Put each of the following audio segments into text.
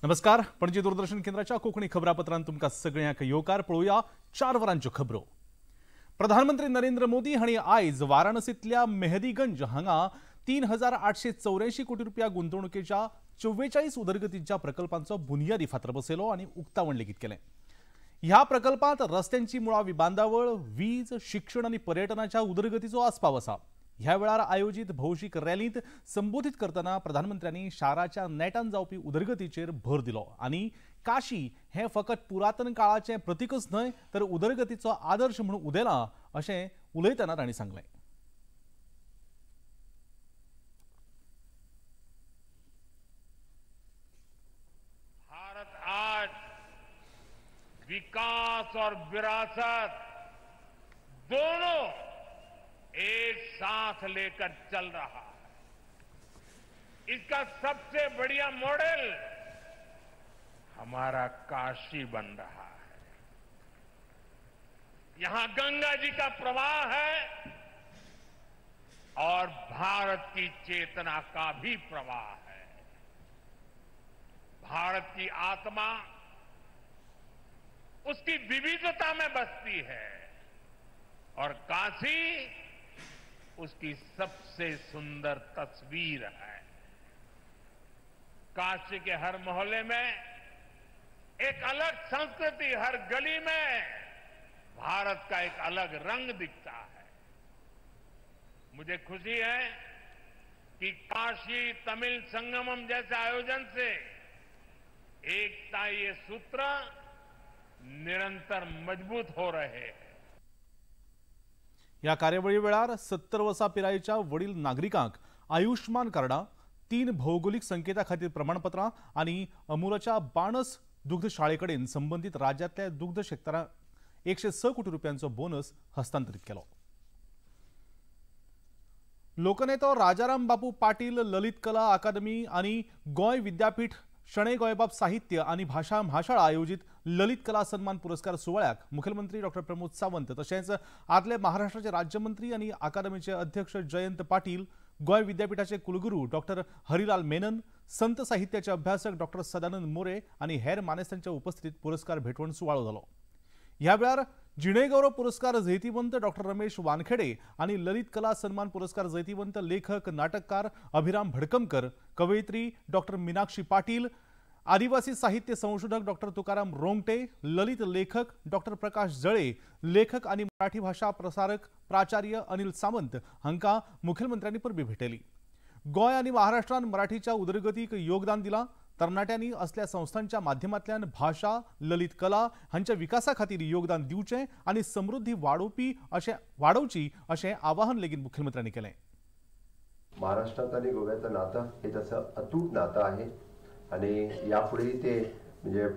नमस्कार, पणजी दूरदर्शन केंद्राच्या कोंकणी खबरापत्रांत तुमकां सगळ्यांक येवकार. पळोवया 4 वरांच्यो खबरो. प्रधानमंत्री नरेंद्र मोदी हांणी आयज वाराणसींतल्या मेहदीगंज हांगा 3884 कोटी रुपया गुंतवणुकीच्या 44 उदरगतीच्या प्रकल्पांचो बुनियादी फातर बसयलो आनी उक्तावण लेगीत केलें. ह्या प्रकल्पांत रस्त्यांची मुळावी बांदावळ, वीज, शिक्षण आनी पर्यटनाच्या उदरगतीचो आस्पाव आसा. ह्या वेळार आयोजीत भौशीक रॅलींत संबोधीत करतना प्रधानमंत्र्यांनी शाराच्या नेटान जावपी उदरगतीचेर भर दिलो आनी काशी हें फकत पुरातन काळाचें प्रतीकच न्हय तर उदरगतीचो आदर्श म्हणून उदेलां अशें उलयतना तांणी सांगलें. भारत आज विकास और विरासत दोनों एक साथ लेकर चल रहा है. इसका सबसे बढ़िया मॉडल हमारा काशी बन रहा है. यहां गंगा जी का प्रवाह है और भारत की चेतना का भी प्रवाह है. भारत की आत्मा उसकी विविधता में बसती है और काशी उसकी सबसे सुंदर तस्वीर है. काशी के हर मोहल्ले में एक अलग संस्कृति, हर गली में भारत का एक अलग रंग दिखता है. मुझे खुशी है कि काशी तमिल संगमम जैसे आयोजन से एकता ये सूत्र निरंतर मजबूत हो रहे हैं. ह्या कार्यावळी वेळार 70 वर्सां पिरायेच्या वडील नागरिकांक आयुष्मान कार्डां, 3 भौगोलिक संकेता खातीर प्रमाणपत्रां आनी अमुलाच्या बाणस दुग्धशाळे कडेन संबंदीत राज्यांतल्या दुग्ध शेतकारांक 106 कोटी रुपयांचो बोनस हस्तांतरीत केलो. लोकनेतो राजाराम बापू पाटील ललित कला अकादमी आनी गोंय विद्यापीठ शणै गोंयबाब साहित्य आनी भाशा महाशाळा आयोजीत ललित कला सन्मान पुरस्कार सुवाळ्याक मुख्यमंत्री डॉक्टर प्रमोद सावंत तशेंच आदले महाराष्ट्राचे राज्यमंत्री आनी अकादमीचे अध्यक्ष जयंत पाटील, गोंय विद्यापीठाचे कुलगुरू डॉक्टर हरिलाल मेनन, संत साहित्याचे अभ्यासक डॉक्टर सदानंद मोरे आनी हेर मानेस्तांच्या उपस्थितीत पुरस्कार भेटवण सुवाळो जालो. ह्या वेळार जिणेगौरव पुरस्कार जैतिवंत डॉक्टर रमेश वानखेडे आनी ललित कला सन्मान पुरस्कार जैतिवंत लेखक नाटककार अभिराम भडकमकर, कवयित्री डॉक्टर मीनाक्षी पाटील, आदिवासी साहित्य संशोधक डॉक्टर तुकाराम रोंगटे, ललित लेखक डॉक्टर प्रकाश जळे, लेखक आनी मराठी भाषा प्रसारक प्राचार्य अनिल सामंत हांकां मुखेलमंत्र्यांनी परबी भेटयली. गोंय आनी महाराष्ट्रान मराठीच्या उदरगतीक योगदान दिलां. तरणाट्यांनी असल्या संस्थांच्या माध्यमांतल्यान भाशा, ललित कला हांच्या विकासा खातीर योगदान दिवचें आनी समृद्धी वाडोवपी अशें वाडोवची अशें आवाहन लेगीत मुख्यमंत्र्यांनी केलें. महाराष्ट्रात आणि गोव्याचं नातं हे तसं अतूट नातं आहे आणि यापुढेही ते म्हणजे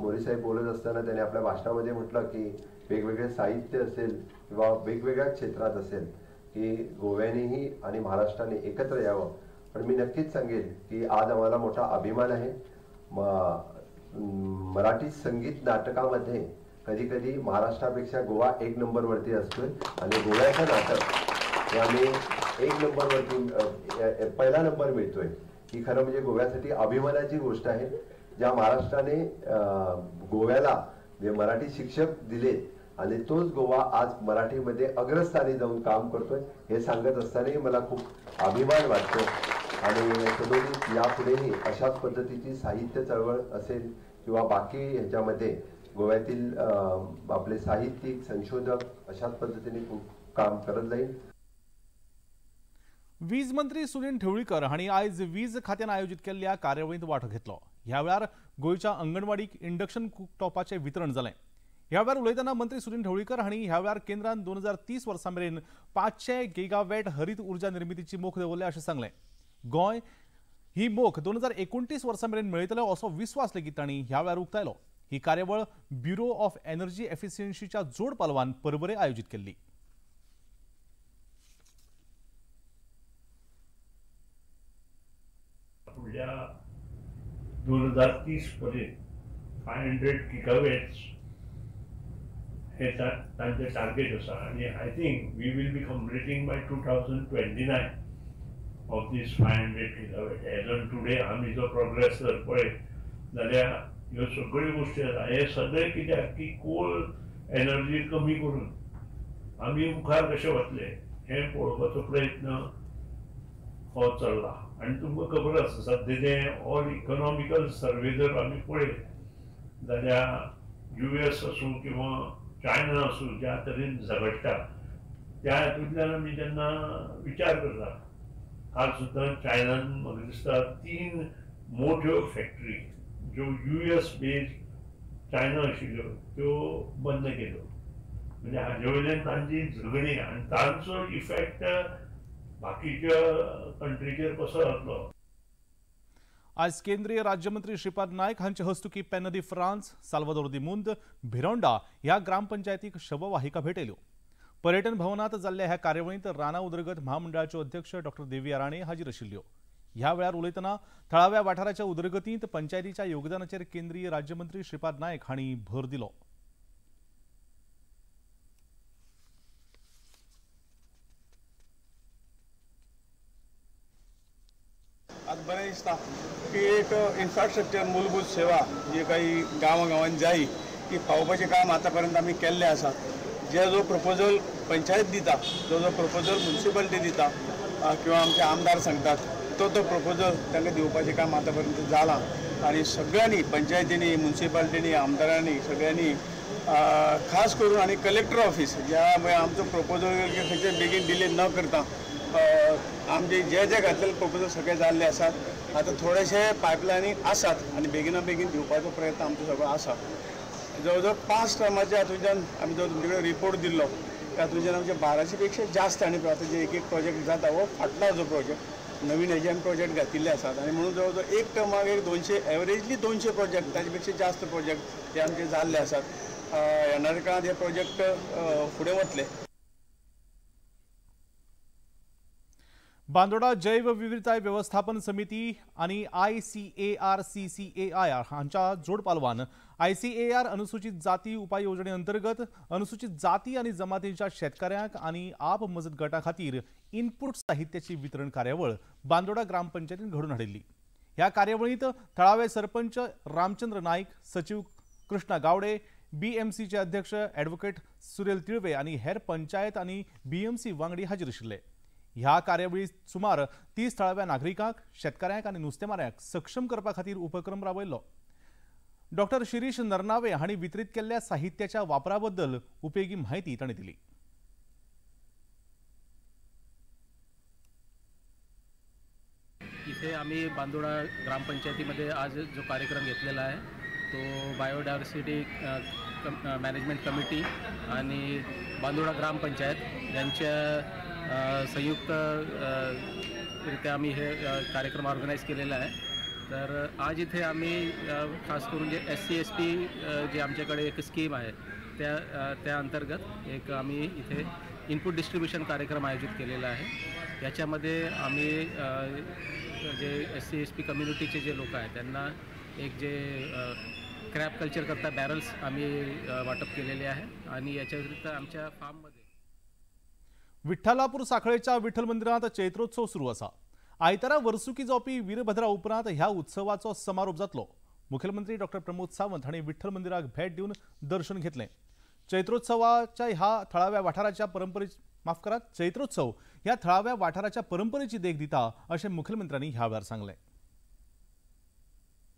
मोरे साहेब बोलत असताना त्यांनी आपल्या भाषणामध्ये म्हटलं की वेगवेगळे साहित्य असेल किंवा वेगवेगळ्या क्षेत्रात असेल की गोव्यानेही आणि महाराष्ट्राने एकत्र यावं. पण मी नक्कीच सांगेल की आज आम्हाला मोठा अभिमान आहे. मराठी संगीत नाटकामध्ये कधी कधी महाराष्ट्रापेक्षा गोवा 1 नंबरवरती असतोय आणि गोव्याचं नाटक हे आम्ही 1 नंबरवरती पहिला नंबर मिळतोय. ही खरं म्हणजे गोव्यासाठी अभिमानाची गोष्ट आहे. ज्या महाराष्ट्राने गोव्याला जे मराठी शिक्षक दिलेत आणि तोच गोवा आज मराठीमध्ये अग्रस्थानी जाऊन काम करतोय हे सांगत असतानाही मला खूप अभिमान वाटतो. आणि सदोदित यापुढेही अशाच पद्धतीची साहित्य चळवळ असेल किंवा बाकी ह्याच्यामध्ये गोव्यातील आपले साहित्यिक संशोधक अशाच पद्धतीने खूप काम करत जाईल. वीज मंत्री सुनील ढवळीकर हांणी आयज वीज खात्यान आयोजीत केल्ल्या कार्यावळींत वांटो घेतलो. ह्या वेळार गोंयच्या अंगणवाडीक इंडक्शन कुकटॉपाचें वितरण जालें. ह्या वेळार उलयतना मंत्री सुनील ढवळीकर हांणी ह्या वेळार केंद्रान 2030 वर्सां मेरेन 500 गिगावॅट हरीत ऊर्जा निर्मितीची मोख दवरल्या अशें सांगलें. गोंय ही मोख 2029 वर्सां मेरेन मेळयतले असो विस्वास लेगीत तांणी ह्या वेळार उक्तायलो. ही कार्यावळ ब्युरो ऑफ एनर्जी एफिशियन्सीच्या जोड पालवान परवरे आयोजीत केल्ली. फुडल्या 2030 पर्यंत 500 गिगावॅट्स हे तांचें टार्गेट आसा आनी I think we will be completing by 2029 of this 500 gigawatt. As on today आमी जो प्रोग्रेस जर पळयत जाल्यार ह्यो सगळ्यो गोश्टी आसा. हे सगळें कित्याक की कोल एनर्जी कमी करून आमी मुखार कशें वतले हें पळोवपाचो प्रयत्न हो चल्ला. आनी तुमकां खबर आसा सद्या जें ऑल इकॉनॉमिकल सर्वे जर आमी पळयत जाल्यार US आसूं किंवा चायना आसूं ज्या तरेन झगडटा त्या हातूंतल्यान आमी जेन्ना विचार करता, काल सुद्दां चायनान म्हाका दिसता 3 मोठ्यो फॅक्टरी ज्यो US based China आशिल्ल्यो त्यो बंद केल्यो. म्हणजे हाजे वयल्यान तांची झगडीं आनी तांचो इफेक्ट बाकीच्या कंट्रीचेर कसो जातलो. आज केंद्रीय राज्यमंत्री श्रीपाद नायक हांचे हस्तुकी पेन्ना दी फ्रांस, साल्वादोर दी मुंद, भिरोंडा ह्या ग्रामपंचायतीक शववाहिका भेटयल्यो. पर्यटन भवनात जाल्ल्या ह्या कार्यावळींत रानां उदरगत म्हामंडळाच्यो अध्यक्ष डॉक्टर देविया राणे हाजीर आशिल्ल्यो. ह्या वेळार उलयतना थळाव्या वाठाराच्या उदरगतींत पंचायतीच्या योगदानाचेर केंद्रीय राज्यमंत्री श्रीपाद नायक हांणी भर दिलो. आज बरें दिसता की एक इन्फ्रास्ट्रक्चर मूलभूत सेवा जी काही गांवां जाय ती पावोवपाचें काम आतां पर्यंत आमी केल्लें आसा. जे जो प्रपोजल पंचायत दिता, जो जो प्रपोजल म्युनिसिपालिटी दिता किंवा आमचे आमदार सांगतात तो तो प्रपोजल तांकां दिवपाचें काम आतां पर्यंत जालां. आनी सगळ्यांनी पंचायतींनी, म्युनिसिपालिटींनी, आमदारांनी सगळ्यांनी खास करून आनी कलेक्टर ऑफिस ज्या आमचो प्रपोजल खंयचे बेगीन डिले न करता आमचे जे जे घातलेले प्रपोजल सगळे जाल्ले आसात. आतां थोडेशे पायपलायनी आसात आनी बेगिना बेगीन दिवपाचो प्रयत्न आमचो सगळो आसा. जवळ जवळ 5 टर्माच्या हातूंतल्यान आमी जो तुमचे कडेन रिपोर्ट दिल्लो तातूंतल्यान आमचे 1200 पेक्षा जास्त आनी आतां जे एक एक प्रोजेक्ट जाता हो फाटला जो प्रोजेक्ट नवीन हेजे आमी प्रोजेक्ट घातिल्ले आसात आनी म्हणून जवळ जवळ एक टर्माक एक 200 एवरेजली 200 प्रोजेक्ट ताजे पेक्षा जास्त प्रोजेक्ट हे आमचे जाल्ले आसात. येणाऱ्या काळांत हे प्रोजेक्ट फुडें वतले. बांदोडा जैव विविधताय व्यवस्थापन समिती आणि ICAR CCAI हांच्या जोडपालवान ICAR अनुसूचित जाती उपाय योजने अंतर्गत अनुसूचित जाती आणि जमातींच्या शेतकऱ्यांक आणि आप मजत गटा खातीर इनपुट साहित्याची वितरण कार्यावळ बांदोडा ग्रामपंचायतीन घडोवन हाडिल्ली. ह्या कार्यावळींत थळावे सरपंच रामचंद्र नाईक, सचिव कृष्णा गावडे, BMCचे अध्यक्ष ॲडव्होकेट सुरेल तिळवे आणि हेर पंचायत आणि BMC वांगडी हाजीर आशिल्ले. ह्या कार्यावळी सुमार 30 थळाव्या नागरिकांक, शेतकऱ्यांक आनी नुस्तेमाऱ्यांक सक्षम करपा खातीर उपक्रम राबयल्लो. डॉक्टर शिरीष नरनावे हांणी वितरीत केल्ल्या साहित्याच्या वापरा बद्दल उपेगी म्हायती तांणी दिली. इथे आम्ही बांदोडा ग्रामपंचायतीमध्ये आज जो कार्यक्रम घेतलेला आहे तो बायोडायव्हर्सिटी मॅनेजमेंट कमिटी आणि बांदोडा ग्रामपंचायत यांच्या संयुक्त रित्या आम्ही हे कार्यक्रम ऑर्गनाईज केलेला आहे. तर आज इथे आम्ही खास करून जे SC ST जे आमच्याकडे एक स्कीम आहे त्या त्या अंतर्गत एक आम्ही इथे इनपुट डिस्ट्रीब्युशन कार्यक्रम आयोजित केलेला आहे. याच्यामध्ये आम्ही जे SC ST कम्युनिटीचे जे लोक आहेत त्यांना एक जे क्रॅब कल्चर करता बॅरल्स आम्ही वाटप केलेले आहे आणि याच्या व्यतिरिक्त आमच्या फार्ममध्ये विठ्ठलापूर साखळेच्या विठ्ठल मंदिरांत चैत्रोत्सव सुरू आसा. आयतारा वर्सुकी जावपी वीरभद्रा उपरांत ह्या उत्सवाचो समारोप जातलो. मुख्यमंत्री डॉक्टर प्रमोद सावंत हांणी विठ्ठल मंदिराक भेट दिवन दर्शन घेतलें. चैत्रोत्सवाच्या ह्या थळाव्या वाठाराच्या परंपरेची चैत्रोत्सव ह्या थळाव्या वाठाराच्या परंपरेची देख दिता अशें मुख्यमंत्र्यांनी ह्या वेळार सांगलें.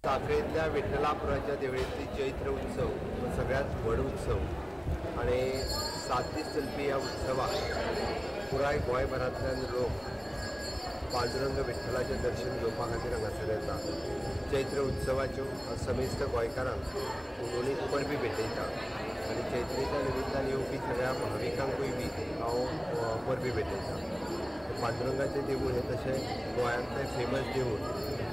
साखळेंतल्या विठ्ठलापुराच्या देवळेंतली चैत्र उत्सव हो सगळ्यात व्हड उत्सव आनी 7 दीस चलपी ह्या उत्सवाक पुराय गोंयभरांतल्यान लोक पांडुरंग विठ्ठलाचें दर्शन घेवपा खातीर हांगासर येता. चैत्र उत्सवाच्यो समेस्त गोंयकारांक हुनहुनीत परबी भेटयता आनी चैत्रेच्या निमित्तान येवपी सगळ्या भाविकांकूय बी हांव परबी भेटयता. पांडुरंगाचें देवूळ हें तशें गोंयांतलें फेमस देवूळ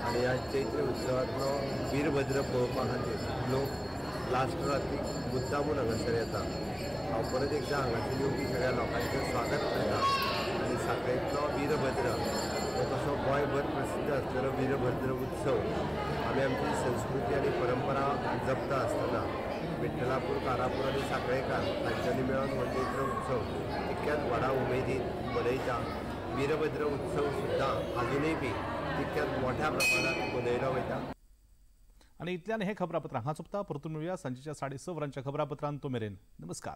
आनी ह्या चैत्र उत्सवांतलो वीरभद्र पळोवपा खातीर लोक लास्ट रातीक मुद्दामून हांगासर येता. हांव परत एकदां हांगासर येवपी सगळ्या लोकांचें स्वागत करता आनी साखळेंतलो वीरभद्र हो तसो गोंयभर प्रसिद्ध आसलेलो वीरभद्र उत्सव आमी आमची संस्कृती आनी परंपरा जपता आसतना विठ्ठलापूर, कारापूर आनी साखळेकार हांच्यांनी मेळून हो चैत्र उत्सव तितक्याच व्हडा उमेदीन मनयता. वीरभद्र उत्सव सुद्दां आजुनूय बी तितक्याच मोठ्या प्रमाणात मनयलो वयता. आनी इतल्यान हें खबरापत्र हांगा सोंपता. परतून मेळुया सांजेच्या 6:30 वरांच्या खबरापत्रांत. तो मेरेन नमस्कार.